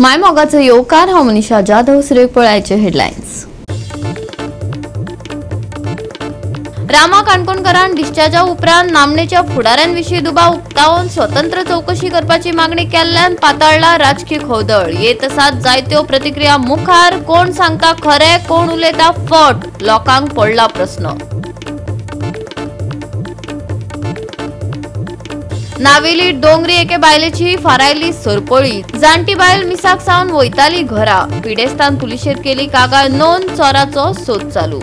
मायमोगाचो येवकार. हांव मनीषा जाधव. सुरेख पळयाचे हेडलायन्स. रामा काणकोणकरान डिस्चार्जा उपरांत नामनेच्या फुडाऱ्यांविशीं दुबाव उक्तावन स्वतंत्र चवकशी करपाची मागणी केल्ल्यान पाताळला राजकी खवदळ. येत आसात जायत्यो प्रतिक्रिया मुखार. कोण सांगता खरें, कोण उलयता फट, लोकांक पडला प्रस्न. नावेली डोंगरी एके बायलेची फारायली सरपळी. जाणटी बायल मिसाक सावन वयताली घरा. पिडेस्तान पुलिशेंत केली कागाळ नोंद. चोराचो सोद चालू.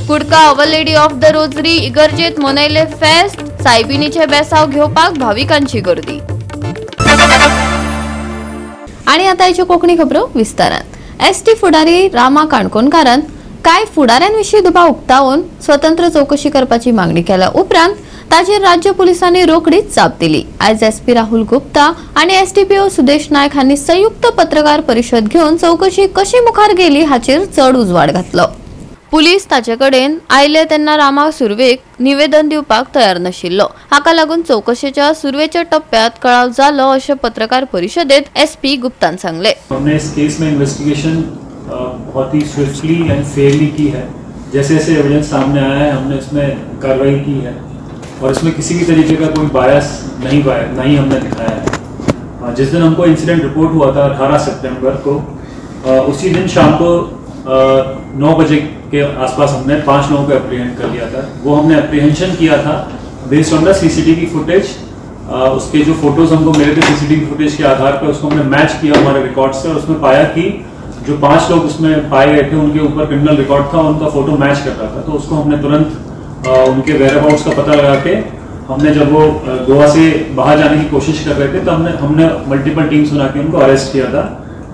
कुडका Our Lady of the Rosary इगर्जेत मनयले फेस्त. सायबिणीचे बेसाव घेवपाक भाविकांची गर्दी. आणि आता याच्यो कोंकणी खबरो विस्तारान. एसटी फुडारी रामा काणकोणकारान कांय फुडाऱ्यांविशीं दुबाव उक्तावन स्वतंत्र चवकशी करपाची मागणी केल्या उपरांत ताचेर राज्य पुलिसांनी रोखडीच जाप दिली. आयज एसपी राहुल गुप्ता आनी एसडीपीओ सुदेश नायक हांणी संयुक्त पत्रकार परिशद घेवन चवकशी कशी मुखार गेली हाचेर चड उजवाड घातलो. पुलीस ताचे कडेन आयले तेन्ना रामा सुर्वेक निवेदन दिवपाक तयार नाशिल्लो. हाका लागून चवकशेच्या सुर्वेच्या टप्प्यात कळाव जालो अशें पत्रकार परिशदेत एसपी गुप्तान सांगले. हमने इस केस में इन्वेस्टिगेशन बहुत ही स्विफ्टली एंड फेयरली की है. जैसे जैसे एविडेंस सामने आया है हमने इसमें कार्रवाई की है और इसमें किसी भी तरीके का कोई बायस नहीं हमने दिखाया है. जिस दिन हमको इंसिडेंट रिपोर्ट हुआ था 18 सितंबर को, उसी दिन शाम को 9 बजे के आसपास हमने 5 लोगों को अप्रीहेंड कर लिया था. वो हमने अप्रीहेंशन किया था based on the CCTV footage. उसके जो फोटोज हमको मिले थे सीसीटीवी फुटेज के आधार पर उसको हमने मैच किया हमारे रिकॉर्ड से और उसमें पाया कि जो 5 लोग उसमें पाए गए थे उनके ऊपर क्रिमिनल रिकॉर्ड था, उनका फोटो मैच कर रहा था. तो उसको हमने तुरंत उनके वेयर अबाउट्स का पता लगा के हमने जब वो गोवा से बाहर जाने की कोशिश कर रहे थे तो हमने मल्टीपल टीम्स बना के उनको अरेस्ट किया था.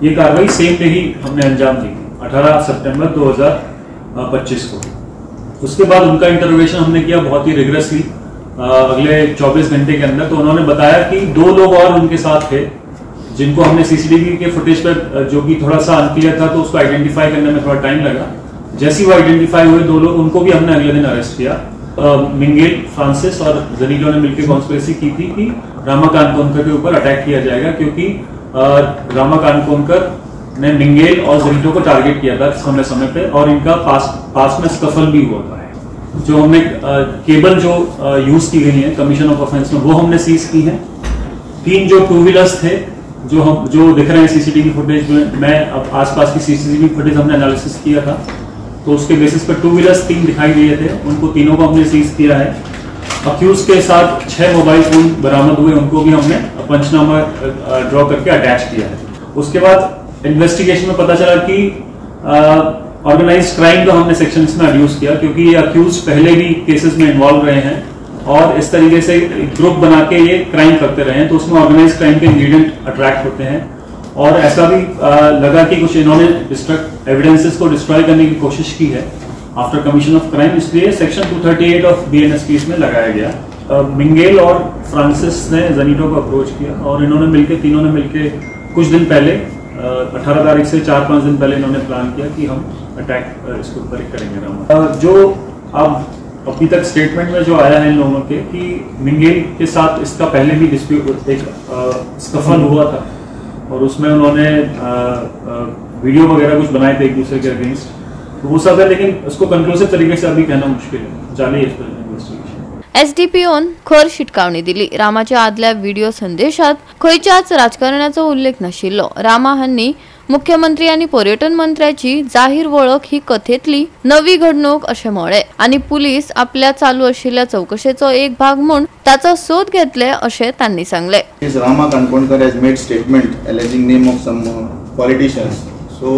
ये कार्रवाई सेम डे ही हमने अंजाम दी 18 सितंबर 2025 को. उसके बाद उनका इंटरोगेशन हमने किया बहुत ही रिग्रेसली अगले 24 घंटे के अंदर. तो उन्होंने बताया कि 2 लोग और उनके साथ थे जिनको हमने सीसीटीवी के फुटेज पर, जो कि थोड़ा सा अनक्लियर था तो उसको आइडेंटिफाई करने में थोड़ा टाइम लगा. जैसे ही वो आइडेंटिफाई हुए 2 लोग, उनको भी हमने अगले दिन अरेस्ट किया. मिंगेल फ्रांसिस और जनीलो ने मिलकर कॉन्स्पिरेसी की थी कि रामा काणकोणकर के ऊपर अटैक किया जाएगा, क्योंकि रामा काणकोणकर ने मिंगेल और जनीलो को टारगेट किया था समय समय पे और इनका पास में स्कफल भी हुआ था. जो हमने केबल जो यूज की गई है कमीशन ऑफ ऑफेंस में वो हमने सीज की है. 3 जो 2 व्हीलर्स थे जो हम जो दिख रहे हैं सीसीटीवी फुटेज में, मैं अब आसपास की सीसीटीवी फुटेज हमने एनालिसिस किया था तो उसके बेसिस पर 2 व्हीलर्स 3 दिखाई दिए थे, उनको तीनों को हमने सीज किया है. अक्यूज के साथ 6 मोबाइल फोन बरामद हुए, उनको भी हमने पंचनामा ड्रॉ करके अटैच किया है. उसके बाद इन्वेस्टिगेशन में पता चला कि ऑर्गेनाइज क्राइम का हमने सेक्शन इसमें अड्यूस किया, क्योंकि ये अक्यूज पहले भी केसेस में इन्वॉल्व रहे हैं और इस तरीके से ग्रुप बना के ये क्राइम करते रहे हैं, तो उसमें ऑर्गेनाइज क्राइम के इंग्रेडिएंट अट्रैक्ट होते हैं. और ऐसा भी लगा कि कुछ इन्होंने एविडेंसेस को डिस्ट्रॉय करने की कोशिश की है आफ्टर कमीशन ऑफ क्राइम, इसलिए सेक्शन 238 ऑफ बीएनएसपी इसमें लगाया गया. मिंगेल और फ्रांसिस ने जनीटो को अप्रोच किया और इन्होंने मिलके, तीनों ने मिलके कुछ दिन पहले 18 तारीख से 4-5 दिन पहले इन्होंने प्लान किया कि हम अटैक इसके ऊपर करेंगे. रामा जो अब अभी तक स्टेटमेंट में जो आया है इन लोगों के कि मिंगेल के साथ इसका पहले भी डिस्प्यूट एक स्कफल हुआ था और उसमें उन्होंने वीडियो वगैरह कुछ बनाए थे एक दूसरे के अगेंस्ट, तो वो सब है, लेकिन उसको कंक्लूसिव तरीके से अभी कहना मुश्किल है. चालू है इस पर इन्वेस्टिगेशन. एसडीपीओन खर शिटकावणी दिली. रामाच्या आदल्या व्हिडिओ संदेशात खंयच्याच राजकारण्याचो उल्लेख नाशिल्लो. रामा हांणी मुख्यमंत्री आनी पर्यटन मंत्र्याची जाहीर वळख ही कथेतली नवी घडणूक अशें म्हळें आनी पुलीस आपल्या चालू आशिल्ल्या चवकशेचो एक भाग म्हूण ताचो सोद घेतले अशें तांणी सांगलें. Rama Kankonkar has made statement alleging name of some politicians. So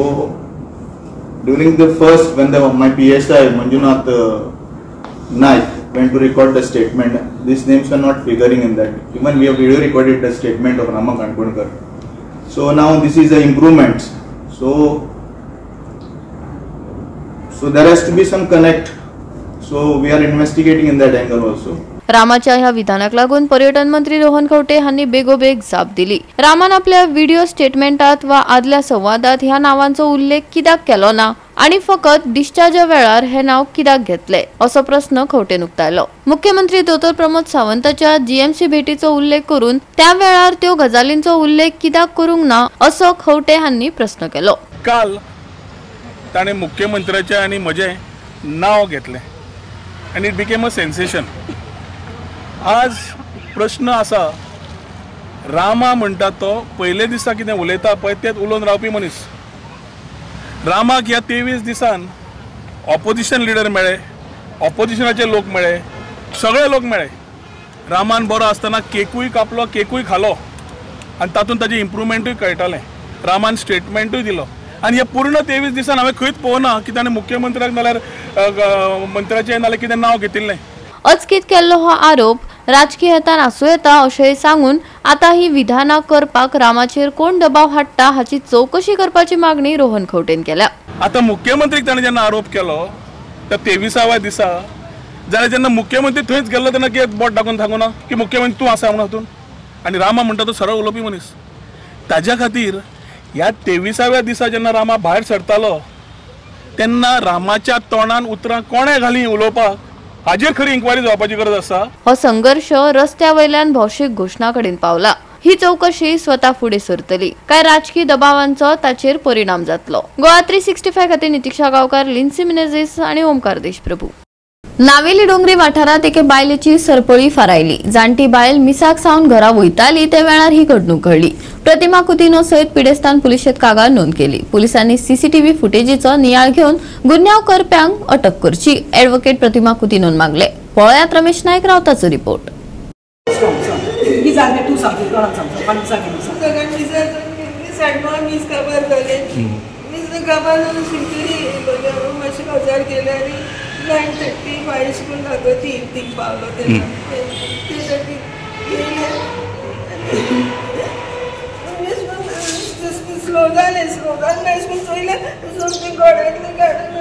during the first when the my PSI Manjunath Naik went to record the statement, these names were not figuring in that. Even we have video recorded the statement of Rama Kankonkar. So now this is the improvement. So there has to be some connect. So we are investigating in that angle also. रामाच्या ह्या विधानाक लागून पर्यटन मंत्री रोहन खंवटे हांणी बेगोबेग जाप दिली. रामान आपल्या व्हिडिओ स्टेटमेंटात वा आदल्या संवादात ह्या नावांचो उल्लेख कित्याक केलो ना आनी फकत डिस्चार्जा वेळार हे नाव कित्याक घेतले असो प्रस्न खंवटेन उक्तायलो. मुख्यमंत्री दोतोर प्रमोद सावंताच्या जीएमसी भेटीचो उल्लेख करून त्या वेळार त्यो गजालींचो उल्लेख कित्याक करूंक ना असो खंवटे हांणी प्रस्न केलो. काल ताणें मुख्यमंत्र्याचें आनी म्हजें नांव घेतलें आनी it became a sensation. आज प्रश्न आसा, रामा म्हणटा तो पयले दिसा कितें उलयता पळय तेच उलोवन रावपी मनीस. रामाक ह्या 23 दिसान ऑपोजिशन लिडर मेळ्ळे, ऑपोजिशनाचे लोक मेळ्ळे, सगळे लोक मेळ्ळे. रामान बरो आसतना केकूय कापलो, केकूय खालो आनी तातूंत ताजें इम्प्रुवमेंटूय कळटालें. रामान स्टेटमेंटूय दिलो आनी हे पूर्ण 23 दिसान हांवें खंयच पळोवना की ताणें मुख्यमंत्र्याक नाल्यार मंत्र्याचें नाल्यार कितें नांव घेतिल्लें. अचकीत केल्लो हो आरोप राजकीय हेतान आसूं येता अशें सांगून आतां ही विधानां करपाक रामाचेर कोण दबाव हाडटा हाची चवकशी करपाची मागणी रोहन खंवटेन केल्या. आतां मुख्यमंत्रीक ताणें जेन्ना आरोप केलो त्या 23व्या दिसा, जाल्यार जेन्ना मुख्यमंत्री थंयच गेल्लो तेन्ना कितें बोट दाखोवन सांगू ना की मुख्यमंत्री तूं आसा म्हणून हातूंत. आनी रामा म्हणटा तो सरळ उलोवपी मनीस. ताज्या खातीर ह्या 23व्या दिसा जेन्ना रामा भायर सरतालो तेन्ना रामाच्या तोंडान उतरां कोणें घालीं उलोवपाक हाजेर खरी इन्क्वायरी जावपाची गरज आसा. हो संघर्ष रस्त्या वयल्यान भौशीक घोशणा कडेन पावला. ही चौकशी स्वता फुडें सरतली काय राजकीय दबावांचो ताचेर परिणाम जातलो. गोवा 365 खातीर नितिक्षा गांवकार, लिन्सी मिनेझीस आनी ओमकार देशप्रभू. नावेली डोंगरी वाठारांत एके बायलेची सरपळी फारायली. जाणटी बायल मिसाक सावन घरा वयताली त्या वेळार ही घडणूक घडली. प्रतिमा कुतिनो सयत पिडेस्तान पुलिशेंत कागाळ नोंद केली. पुलिसांनी सीसीटीव्ही फुटेजीचो नियाळ घेवन गुन्यांव करप्यांक अटक करची, ॲडव्होकेट प्रतिमा कुतिनोन मागले. पळयात रमेश नायक रावताचो रिपोर्ट. 9:30 हायस्कूल लागो ती पावलो तेन्ना ते स्लो जालें. स्लो जालें हायस्कूल चोयलें सोमतें गोडांतलें गाडून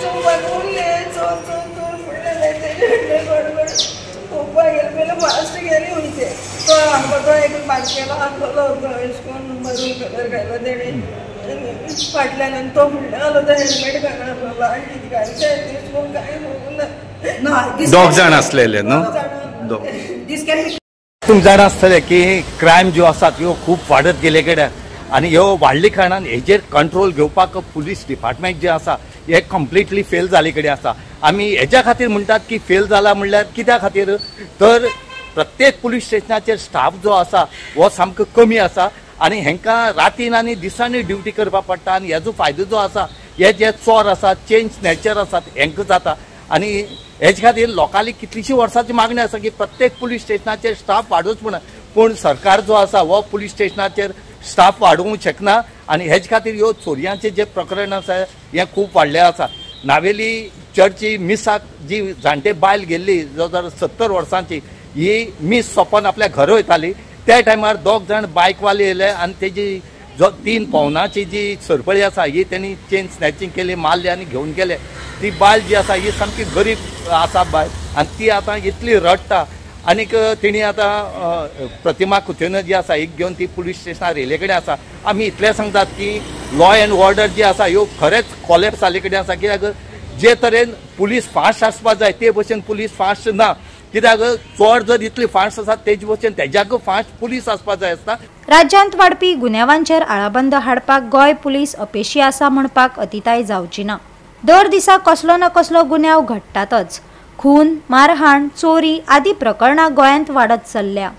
चोवपाक उरलें. चोर चोर चोर म्हणलें तेजें गडगड पोवपाक गेलें. पयलें फास्ट गेलें वयचें तो आमकां तो एक बारकेलो आसलेलो हायस्कूल मरून कलर घालो तेणें फाटल्यान आनी तो फुडल्यान आसलो तो हेल्मेट घालून आसलेलो आनी कितें घालचें कांय ना. दोग जाण आसलेले न्हू. तुमी जाणा आसतले की क्रायम ज्यो आसात ह्यो खूब वाडत गेले कडेन आनी ह्यो वाडले कारणान हेजेर कंट्रोल घेवपाक पुलीस डिपार्टमेंट जे आसा हे कंप्लिटली फेल जाल्ले कडेन आसा. आमी हेज्या खातीर म्हणटात की फेल जाला म्हणल्यार कित्या खातीर, तर प्रत्येक पुलीस स्टेशनाचेर स्टाफ जो आसा हो सामको कमी आसा आनी हेंकां रातीन आनी दिसांनी ड्युटी करपाक पडटा आनी हेजो फायदो जो आसा हे जे चोर आसात, चेन स्नॅचर आसात हेंकां जाता. आनी हेजे खातीर लोकांली कितलीशीं वर्सांची मागणी आसा की प्रत्येक पुलीस स्टेशनाचेर स्टाफ वाडोवचो म्हूण, पूण सरकार जो आसा हो पुलीस स्टेशनाचेर स्टाफ वाडोवंक शकना आनी हेजे खातीर ह्यो चोरयांचें जें प्रकरण आसा हें खूब वाडलें आसा. नावेली चर्ची मिसाक जी जाणटे बायल गेल्ली जवळ 70 वर्सांची, ही मीस सोंपोन आपल्या घरा वयताली त्या टायमार दोग जाण बायकवाले येयले आनी तेजी जो 3 पावनाची जी सरपळी आसा ही तेणी चेन स्नॅचिंग केली, मारली आनी घेवन गेले. ती बायल जी आसा ही सामकी गरीब आसा बायल आनी ती आतां इतली रडटा आनीक तेणी आतां प्रतिमा कुतिन्हो जी आसा एक घेवन ती पुलीस स्टेशनार येयले कडेन आसा. आमी इतलें सांगतात की लॉ एंड ऑर्डर जी आसा ह्यो खरेंच कॉलेप्स जाल्ले कडेन आसा. कित्याक जे तरेन पुलीस फास्ट आसपा जाय ते भशेन पुलीस फास्ट ना. कित्याक चोर जर इतली फास्ट आसा तेजे भशेन तेज्याक फास्ट पुलीस आसपा जाय आसता. राज्यांत वाडपी गुन्यांवांचेर आळाबंद हाडपाक गोंय पुलीस अपेशी आसा म्हणपाक अतिताय जावची ना. दर दिसा कसलो ना कसलो गुन्यांव घडटातच. खून, मारहाण, चोरी आदी प्रकरणां गोंयांत वाडत चल्ल्या.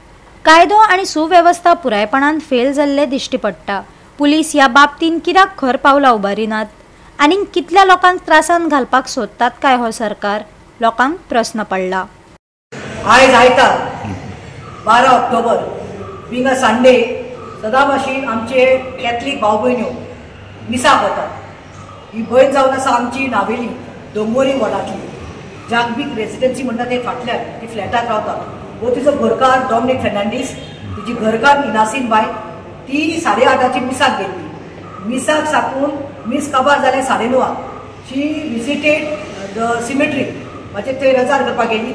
कायदो आनी सुवेवस्था पुरायपणान फेल जाल्ले दिश्टी पडटा. पुलीस ह्या बाबतींत कित्याक खर पावलां उबारिनात आनी कितल्या लोकांक त्रासान घालपाक सोदतात काय हो सरकार, लोकांक प्रस्न पडला. आयज आयतार 12 ऑक्टोबर बींग अ संडे सदां भाशेन आमचे कॅथलीक भाव भयण्यो मिसाक वतात. ही भयण जावन आसा आमची नावेली दोंगोरी वॉर्डांतली जागबीक रेसिडेन्सी म्हणटा ते फाटल्यान ती फ्लॅटाक रावता. हो तिचो घरकार डॉमनीक फेर्नांडीस, तिची घरकार इनासीन बाय, ती 8:30 मिसाक गेल्ली. मिसाक साकून मीस काबार जालें 9:30. शी विजिटेड the cemetery, म्हणजे थंय रजार करपाक गेली.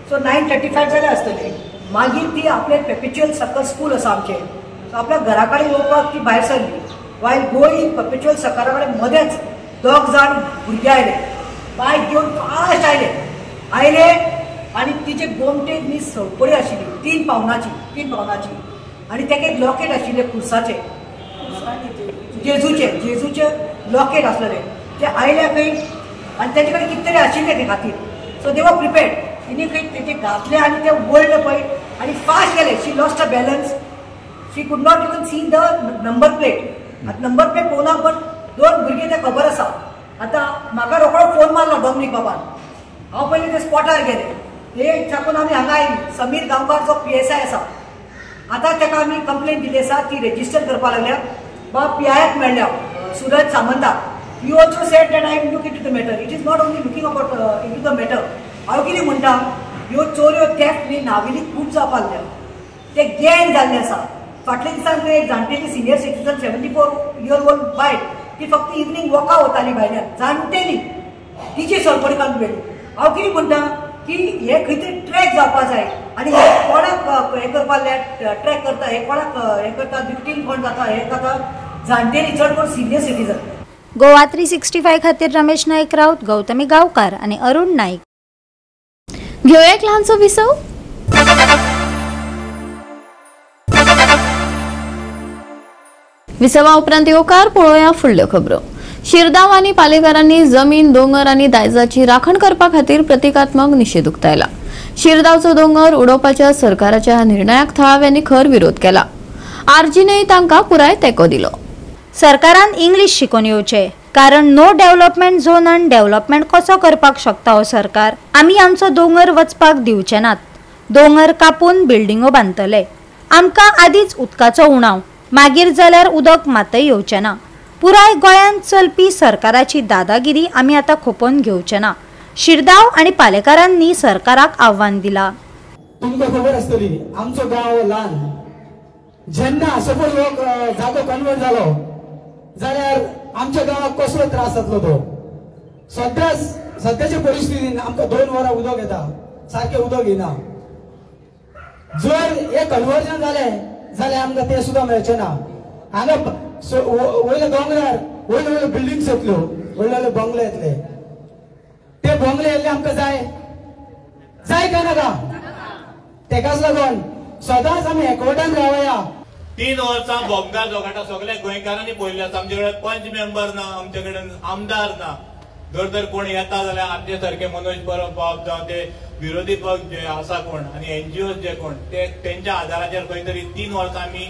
सो 9:35 जालें आसतलें. मागीर ती आपलें पेपिच्युअल सर्कल स्कूल आसा आमचें, सो आपल्या घरा कडेन येवपाक ती भायर सरली. वायल गोईंग परपेच्युअल सकारा कडेन मदेंच दोग जाण भुरगे आयले, बायक घेवन फास्ट आयले आयले आनी तिचे गोमटेक न्ही सवपळी आशिल्ली 3 पावनाची आनी तेका एक लॉकेट आशिल्लें कुर्साचें, जेजूचें जेजूचें लॉकेट आसलेलें. ते आयले खंय आनी तेजे कडेन कितें तरी आशिल्लें ते खातीर. सो दे वर प्रिपेर्ड. तिणे खंय तेजे घातले आनी ते वळ्ळे पळय आनी फास्ट गेले. She lost a balance, she could not even see the number plate. आतां नंबर प्लेट पळोवना, पण 2 भुरगीं ते खबर आसा. आतां म्हाका रोखडो फोन मारलो डॉमनीक बाबान. हांव पयलीं ते स्पॉटार गेले, ते साकून आमी हांगा आयली. समीर गांवकार जो PSI आसा, आतां ताका आमी कंप्लेन दिली आसा, ती रेजिस्टर करपाक लागल्या. बा PIक मेळ्ळ्या Suraj सामंताक. He also said that I am look into the matter. It is not only looking about into the matter. हांव कितें म्हणटा, ह्यो चोरयो थेफ्ट न्ही नावेली खूब जावपाक लागल्या, ते गँग जाल्ले आसा. फाटल्या दिसान एक जाणटेली सिनियर सिटीजन 74 year old बायल, ती फक्त इवनींग वॉका वताली भायल्यान, जाणटेली, तिची सरपळी काडून व्हेली. हांव कितें म्हणटा की हे खंय तरी ट्रॅक जावपा जाय आनी हे कोणाक हें करपाक लागल्या, ट्रॅक करता, हे कोणाक हें करता, विक्टीम कोण जाता, हें जाता, जाणटेली चड करून सिनियर सिटीजन. गोवा 365 खातीर रमेश नाईक राऊत, गौतमी गावकार आणि अरुण नाईक. घेऊया एक लहानसो विसव. विसवा उपरांत येवकार पळोवया फुडल्यो खबरो. शिरदाव आनी पालेकारांनी जमीन, दोंगर आनी दायजाची राखण करपा खातीर प्रतिकात्मक निशेध उक्तायला. शिरदावचो दोंगर उडोवपाच्या सरकाराच्या निर्णयाक थळाव्यांनी खर विरोध केला. आरजीनय तांकां पुराय तेंको दिलो. सरकारान इंग्लीश शिकून येवचे, कारण नो डेव्हलपमेंट झोनान डेव्हलपमेंट कसो करपाक शकता हो सरकार. आमी आमचो दोंगर वचपाक दिवचे नात. दोंगर कापून बिल्डिंगो बांदतले. आमकां आदींच उदकाचो उणाव, मागीर जाल्यार उदक मातय येवचें ना. पुराय गोंयांत चलपी सरकाराची दादागिरी आमी आतां खोपोवन घेवचे ना. शिरदाव आनी पालेकारांनी सरकाराक आव्हान दिला. तुमकां खबर आसतली आमचो गांव ल्हान, जेन्ना सपोज हो जागो कन्वर्ट जालो जाल्यार आमच्या गांवाक कसलो त्रास जातलो तो. सद्याच्या परिस्थितीन आमकां 2 वरां उदक येता, सारकें उदक येना. जर हे कन्वर्जन जालें जाल्यार आमकां तें सुद्दां मेळचें ना. हांगा वयल्या दोंगरार व्हडल्यो व्हडल्यो बिल्डिंग्स येतल्यो, व्हडले व्हडले बंगले येतले, ते बंगले येयल्ले आमकां जाय जाय काय नाका? तेकाच लागून सदांच आमी एकवटान रावया. 3 वर्सां भोंगदार झगडटा सगळ्या गोंयकारांनी पळयल्ले आसा. आमचे कडेन पंच मेंबर ना, आमचे कडेन आमदार ना. जर तर कोण येता जाल्यार आमचे सारके मनोज परब बाब जावं ते विरोधी पक्ष जे आसा कोण आनी एनजीओ जे कोण ते तेंच्या आदाराचेर खंय तरी 3 वर्सां आमी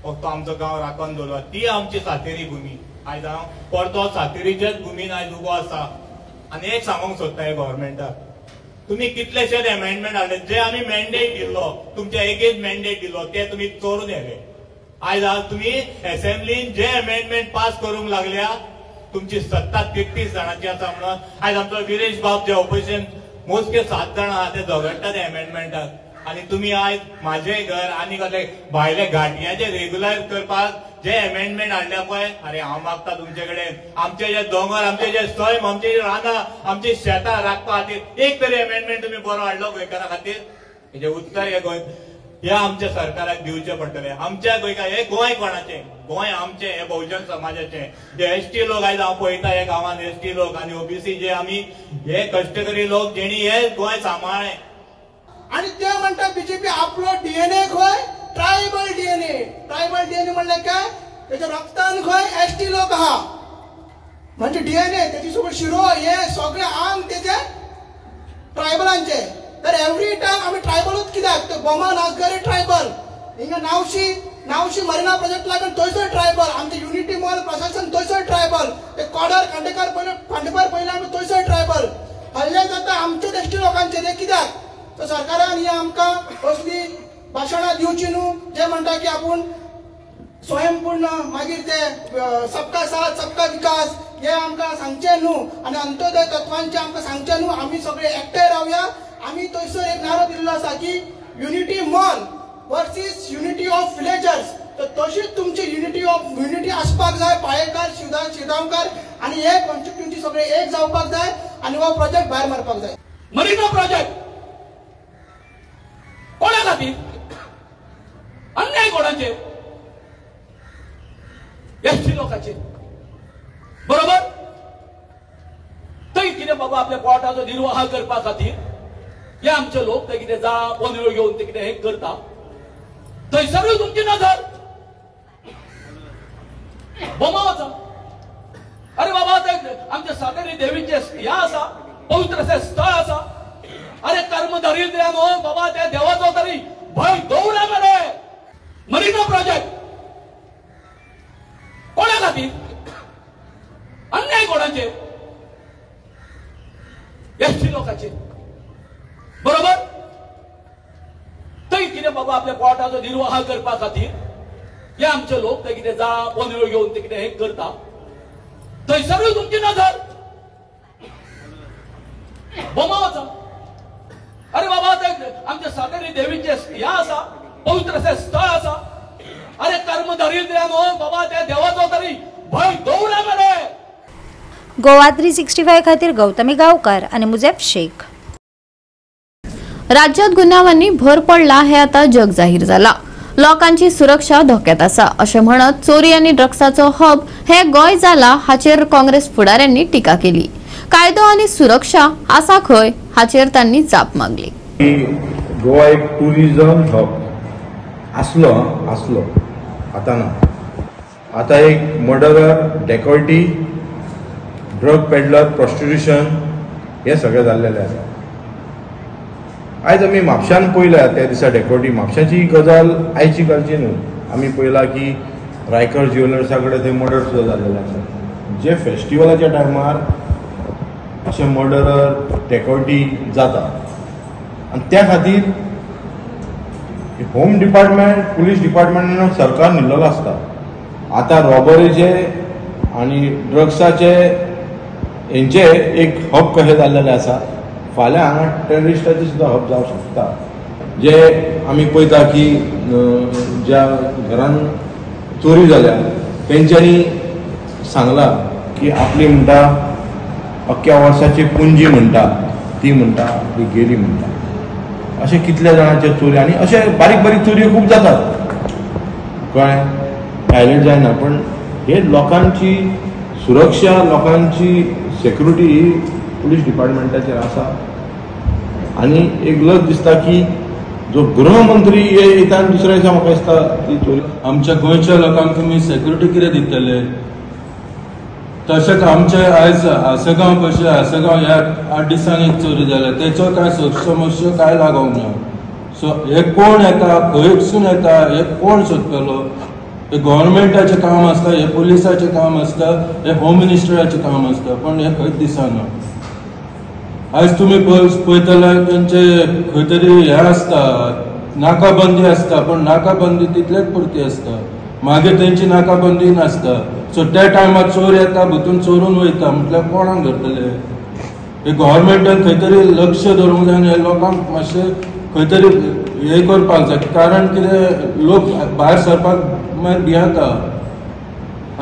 फक्त आमचो गांव राखून दवरला. ती आमची सातेरी भुमी. आयज हांव परतो सातेरीच्याच भुमीन आयज उबो आसा. आनी एक सांगूंक सोदता हे गव्हर्मेंटाक, तुमी कितलेशेच एमेंडमेंट हाडले, जे आमी मॅन्डेट दिल्लो, तुमच्या एकेच मॅन्डेट दिल्लो ते तुमी चोरून येले. आयज तुमी एसेंब्लीन जे एमेंडमेंट पास करूंक लागल्या, तुमची सत्ता 33 जाणांची आसा म्हणून आयज आमचो विरेश बाब जे ऑपोजिशन मोजके 7 जाणां आहा ते झगडटा ते एमेंडमेंटाक. आनी तुमी आयज म्हाजें घर आनी कसले भायले घाटयांचे रेगुलर करपाक जे एमेंडमेंट हाडल्या पळय, अरे हांव मागता तुमचे कडेन आमचे जे दोंगर, आमचे जे सैम, आमचे जे रानां, आमची शेतां राखपा खातीर एक तरी एमेंडमेंट तुमी बरो हाडलो गोंयकारां खातीर? हेजें उत्तर हे गोंय ह्या आमच्या सरकाराक दिवचें पडटलें. आमच्या गोंयकार, हे गोंय कोणाचें? गोंय आमचें, हे बहुजन समाजाचें. जे एसटी लोक आयज हांव पळयता ह्या गांवांत एसटी लोक आनी ओबीसी जे आमी हे कश्टकरी लोक जेणी हे गोंय सांबाळ्ळें. आनी ते म्हणटा बीजेपी आपलो डीएनए खंय ट्रायबल डीएनए, ट्रायबल डीएनए म्हणल्यार काय, तेच्या रक्तान खंय एसटी लोक आहा, म्हणजे डीएनए तेची सगळी शिरो हे सगळे आंग तेचे ट्रायबलांचे. तर एवरी टायम आमी ट्रायबलूच कित्याक, ते गोमा नासगरी ट्रायबल, हिंगा नावशी नावशी मरिना प्रोजेक्ट लागून थंयसर ट्रायबल, आमचे युनिटी मॉल प्रशासन थंयसर ट्रायबल, ते कॉडर खांडेकर पयले खांडेपार पयले आमी थंयसर ट्रायबल. हल्ले जाता आमचेच एसटी लोकांचे, ते कित्याक? तर सरकारान ही आमकां असली भाशणां दिवची न्हू जे म्हणटा की आपूण स्वयंपूर्ण, मागीर ते सबका साथ सबका विकास हे आमकां सांगचें न्हू आनी अंत्योदय तत्वांचें आमकां सांगचें न्हू. आमी सगळे एकठांय रावया. आमी थंयसर एक नारो दिल्लो आसा की unity mall versus unity of villagers, तर तशीच तुमची युनिटी ऑफ युनिटी आसपाक जाय. पाळेकार, शिरदांवकार आनी हे कॉन्स्टिट्युएन्सी सगळे एक जावपाक जाय आनी हो प्रोजेक्ट भायर मारपाक जाय. मरिना प्रोजेक्ट कोणा खातीर? अन्याय कोणाचेर? एसटी एस टी लोकांचेर, बरोबर? थंय कितें बाबा आपल्या पोटाचो निर्वाह करपा खातीर हे आमचे लोक ते कितें जा पोनेळ घेवन ते कितें हें करता, थंयसरूय तुमची नजर बोमा वचा. अरे बाबा, ते आमच्या सातेरी देवीचे ह्या आसा, पवित्र अशें स्थळ आसा. अरे कर्म दरिद्र्यानो बाबा, त्या देवाचो तरी भंय दवरा मरे. मरिना प्रोजेक्ट कोणा खातीर? अन्याय कोणाचेर? एसटी लोकांचेर, बरोबर? थंय कितें बाबा आपल्या पोटाचो निर्वाह करपा खातीर हे आमचे लोक ते कितें जा पोनेळ घेवन ते कितें हें करता, थंयसरूय तुमची नजर बोमा वचा. अरे बाबा, ते आमच्या सातेरी देवीचे ह्या आसा, पवित्र अशें स्थळ आसा. अरे कर्म दरिद्र्यानो बाबा, त्या देवाचो तरी भंय दवरा मरे. गोवा 365 खातीर गौतमी गांवकार आनी मुजेफ शेख. राज्यात गुन्यांवांनी भर पडला हे आता जग जाहीर जाला. लोकांची सुरक्षा धोक्यात आसा अशें म्हणत चोरी आनी ड्रग्साचो हब हे गोंय जाला हाचेर काँग्रेस फुडाऱ्यांनी टिका केली. कायदो आनी सुरक्षा आसा खंय हाचेर तांणी जाप मागली. गोवा एक टुरिझम हब आसलो आसलो आतां ना. आतां एक murderer, dacoity, drug peddler, prostitution हे सगळें जाल्लेलें आसा. आयज आमी म्हापशान पळयल्या त्या दिसा डेकोटी, म्हापशाची गजाल आयची कालची न्हू. आमी पळयला की रायकर ज्युएलर्सा कडेन थंय मर्डर सुद्दां जाल्लेले आसा. जे फेस्टिवलाच्या टायमार अशें मर्डरर, डेकोटी जाता आनी त्या खातीर होम डिपार्टमेंट, पुलीस डिपार्टमेंटान सरकार न्हिल्लेलो आसता. आतां रॉबरीचे आनी ड्रग्साचे हेंचे एक हब कशें जाल्लेलें आसा. फाल्यां हांगा टेररिस्टाचे सुद्दां हब जावंक शकता. जे आमी पळयता की ज्या घरान चोरी जाल्या तेंच्यांनी सांगलां की आपली म्हणटा अख्ख्या वर्साची पुंजी म्हणटा ती म्हणटा आपली गेली म्हणटा. अशें कितल्या जाणांचे चोरी आनी अशे बारीक बारीक चोरयो खूब जातात, कळ्ळें? हायलायट जायना, पण हे लोकांची सुरक्षा, लोकांची सेक्युरिटी ही पुलीस डिपार्टमेंटाचेर आसा. आनी एक लज दिसता की जो गृहमंत्री येता आनी दुसऱ्या दिसा म्हाका दिसता ती चोरी. आमच्या गोंयच्या लोकांक तुमी सेक्युरिटी कितें दितले? तशेंच आमचे आयज आसगांव कशें, आसगांव ह्या 8 दिसांनी चोरी जाल्या, तेचो कांय सोक्षमोक्ष कांय लागोंक ना. सो हे कोण येता, खंयसून येता, हे कोण सोदतलो? हे गव्हर्मेंटाचें काम आसता, हे पुलिसाचें काम आसता, हे होम मिनिस्टराचें काम आसता, पण हें खंयच दिसना. आयज तुमी पळयतले तेंचे खंय तरी हें आसता, नाकाबंदी आसता, पण नाकाबंदी तितलेच पुरती आसता, मागीर तेंची नाकाबंदी नासता. सो त्या टायमार चोर येता, भितून चोरून वयता, म्हटल्यार कोणाक धरतले? हे गव्हर्मेंटान खंय तरी लक्ष दवरूंक जाय आनी हे लोकांक मातशें खंय तरी हें करपाक जाय. कारण कितें, लोक भायर सरपाक मागीर भियेता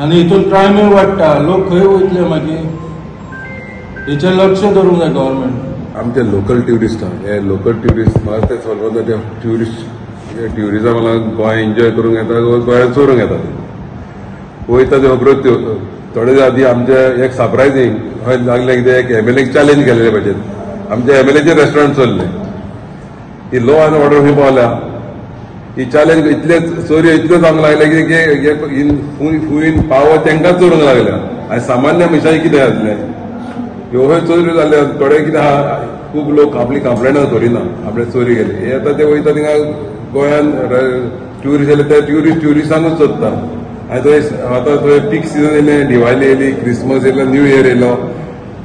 आनी हितून क्रायमूय वाडटा. लोक खंय वयतले मागीर? हेचेर लक्ष दवरूंक जाय गव्हर्मेंट. आमचे लोकल ट्युरिस्ट आहा, हे लोकल ट्युरिस्ट म्हाका ते समजता ते ट्युरिस्ट ट्युरिजमाक लागून गोंय एन्जॉय करूंक येता, गोंयांत चोरूंक येता. वयता ते खबरो थोडे दीस आदी आमचे एक सरप्रायझींग हय लागलें कितें, एक एमएलए चॅलेंज केलेले भाशेन आमच्या एमएलएचे रेस्टॉरंट चल्लें. ही लॉ एन्ड ऑर्डर खंय पावल्या? ही चॅलेंज इतले चोरयो इतल्यो जावंक लागले की फुइन पावो तांकां चोरूंक लागल्या आनी सामान्य मनशांक कितें जातलें? ह्यो हय चोरयो जाल्यो. थोडे कितें आहा, खूब लोक आपली कंप्लेनां दवरिना, आपले चोरी केली. हे आतां ते वयता थिंगा गोंयान ट्युरिस्ट येयले ते ट्युरिस्ट ट्युरिस्टांकूच सोदता. आनी थंय आतां थंय पीक सिजन येयलें, दिवाळी येयली, क्रिसमस येयलो, न्यू इयर येयलो,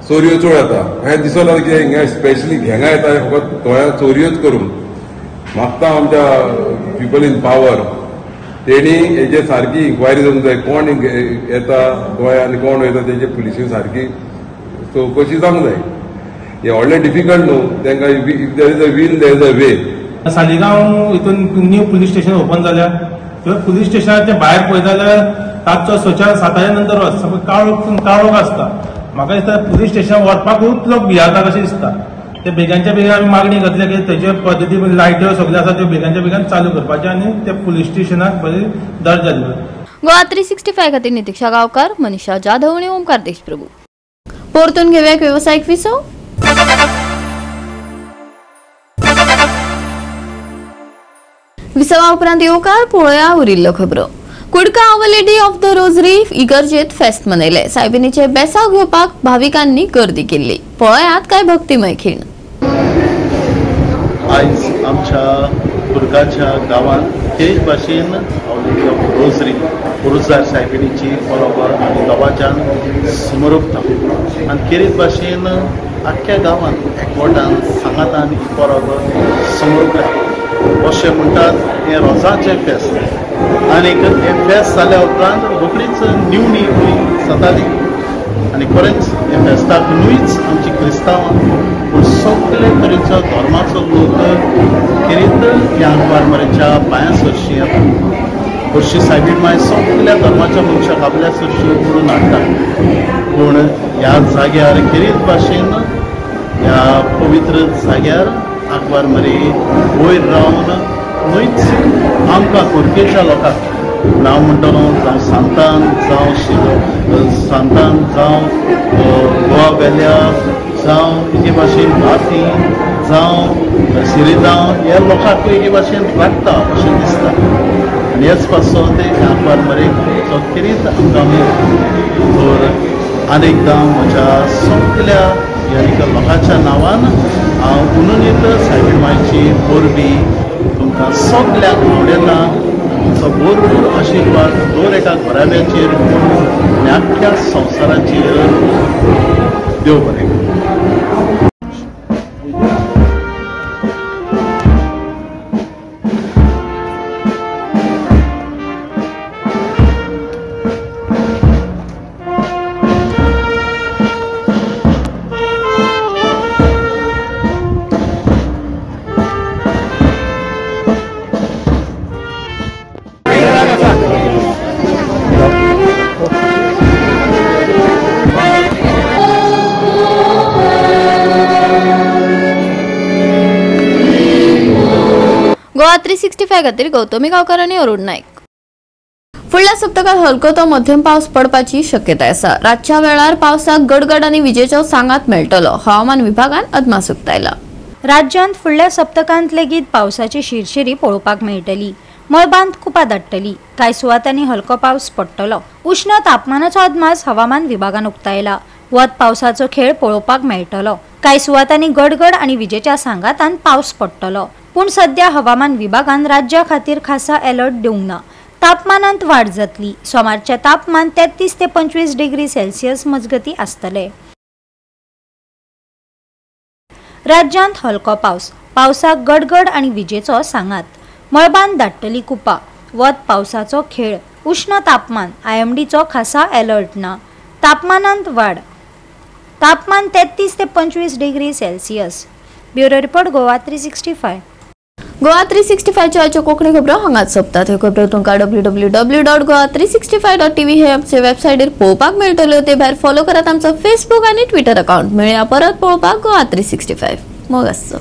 चोरयो चड जाता. हें दिसना की हिंगा स्पेशली हिंगा येता फकत गोंयांत चोरयोच करूंक. मागता आमच्या पिपल इन पावर तेणी हेजे सारकी इन्क्वायरी जावंक जाय, कोण येता गोंयांत आनी कोण वयता तेजे पुलिशीन सारकी चवकशी जावंक जाय. हें व्हडलें डिफिकल्ट न्हू तांकां. If there is a will there is a way. Saligao हितून न्यू पुलीस स्टेशन ओपन जाल्या, थंय पुलीस स्टेशनाच्या भायर पळयता जाल्यार रातचो 6च्या 7च्या नंतर वच काळोख काळोख आसता. म्हाका दिसता पुलीस स्टेशनार वचपाकूच लोक भियेता कशें दिसता. ते बेगांच्या बेगीन आमी मागणी करतले की थंयचे पद्दती लायट्यो सगळ्यो आसा त्यो बेगांच्या बेगान चालू करपाच्यो आनी ते पुलीस स्टेशनाक बरी दर्जा दिवपाचो. गोवा 365 खातीर नितिक्षा गांवकार, मनीषा जाधव आनी ओमकार देशप्रभू. परतून घेवया एक वेवसायीक विसव. विसवा उपरांत येवकार पळोवया उरिल्ल्यो खबरो. कुडका Our Lady of the Rosary इगर्जेत फेस्त मनयले. सायबिणीचे बेसाव घेवपाक भाविकांनी गर्दी केल्ली. पळयात काय भक्तिमय खीण. आयज आमच्या कुडकाच्या गांवांत तेच भाशेन our lady of rosary पुरुजार सायबिणीची बरोबर आनी दबाज्यान समरुपता आनी खेरीत भाशेन आख्ख्या गांवांत एकवटान सांगातान ही परब समरुपता. अशें म्हणटात हें रोजाचें फेस्त आनीक हें फेस्त जाल्या उपरांत रोखडीच निवणी जाताली आनी खरेंच ह्या फेस्ताक न्हूच आमची क्रिस्तांवां पूण सगळे तरेचो धर्माचो लोक खेरीत ह्या आंकवार पांयां सरशी येता. हरशी सायबीण माय सगल्या धर्माच्या मनशाक आपल्या सरशी करून हाडटा पूण ह्या जाग्यार खेरीत भाशेन ह्या पवित्र जाग्यार आंकवार मरे वयर रावन न्हूच आमकां कुडकेच्या लोकांक हांव म्हणटलो जावं सांतान जावं शिरो सांतान जावं गोवा वेल्या जावं एके भाशेन भाती जावं सिरिजांव ह्या लोकांकूय एके भाशेन राखता अशें दिसता. आनी हेच पासून ते आंकवार मरेचो खेरीत आमकां तर आनी एकदां म्हज्या सगल्या ह्या लोकांच्या नांवान हांव उननीत सायबीण मायची परबी तुमकां सगल्यांक आवडटा. तुमचो भरपूर आशिर्वाद दर एका घराब्याचेर आनी आख्ख्या संवसाराचेर. देव बरें करूं. गोवा 365 खातीर गौतमी गांवकार आनी अरुण नाईक. फुडल्या सप्तकात हलको तो मध्यम पावस पडपाची शक्यताय आसा. रातच्या वेळार पावसाक गडगड आनी विजेचो सांगात मेळटलो. हवामान विभागान अदमास उक्तायला. राज्यांत फुडल्या सप्तकांत लेगीत पावसाची शिरशिरी पळोवपाक मेळटली. मळबांत कुपां दाट्टली. कांय सुवातांनी हलको पावस पडटलो. उश्ण तापमानाचो अदमास हवामान विभागान उक्तायला. वत पावसाचो खेळ पळोवपाक मेळटलो. कांय सुवातांनी गडगड आनी विजेच्या सांगातान पावस पडटलो. पूण सध्या हवामान विभागान राज्या खातीर खासा अलर्ट दिवंक ना. तापमानांत वाड जातली. सोमारचें तापमान 33 ते 25 डिग्री सेल्सियस मजगती आसतले. राज्यांत हलको पावस, पावसाक गडगड आनी विजेचो सांगात. मळबांत दाट्टली कुपां, वत पावसाचो खेळ, उश्ण तापमान, आयएमडीचो खासा अलर्ट ना. तापमानांत वाड, तापमान 33 ते 25 degree Celsius. Bureau report, Goa 365. Goa 365 आजच्यो Konkani खबरो हांगाच सोंपतात. ह्यो खबरो तुमकां www.goa365.tv हे आमचे वेबसायटीर पळोवपाक मेळटल्यो. ते भायर फॉलो करात आमचो फेसबूक आनी ट्विटर अकाउंट. मेळया परत पळोवपाक गोवा 365. मोग आसचो.